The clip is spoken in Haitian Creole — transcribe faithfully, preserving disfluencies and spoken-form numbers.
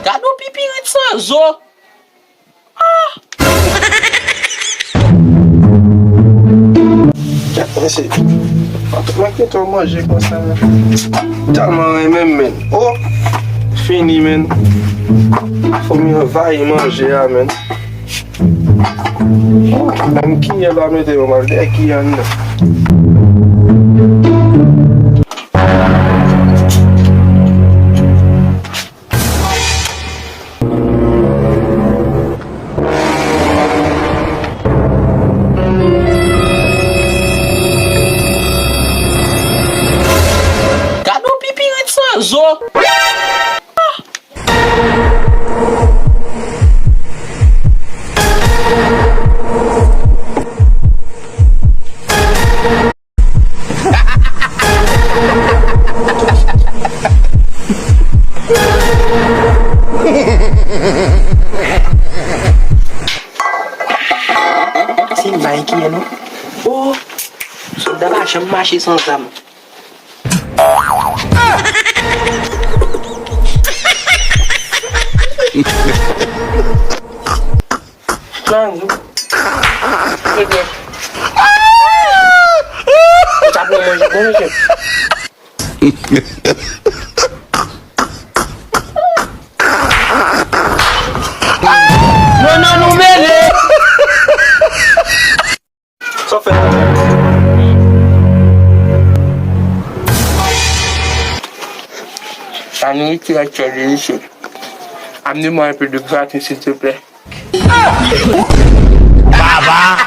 Gade yon pipirit san zo. Ah! Kèt, mesye. Mwen kite w manje konsa. Tèlman renmen m, men. Oh! Fini, men. Fò m anvayi manje a, men. Menm kiyè la mete yo mal, dèyè kiyè an nan. Gade yon pipirit san zo. Se m pa enkyè non. Oh, sòlda pa janm mache san zam. Nan, ebyen. Ou ta pran manje, bon, mesye. Non, non, nou mele. Sa w fè? Ann retire aktyèl li isit. Amenez-moi un peu de gratin, s'il te plaît. Baba!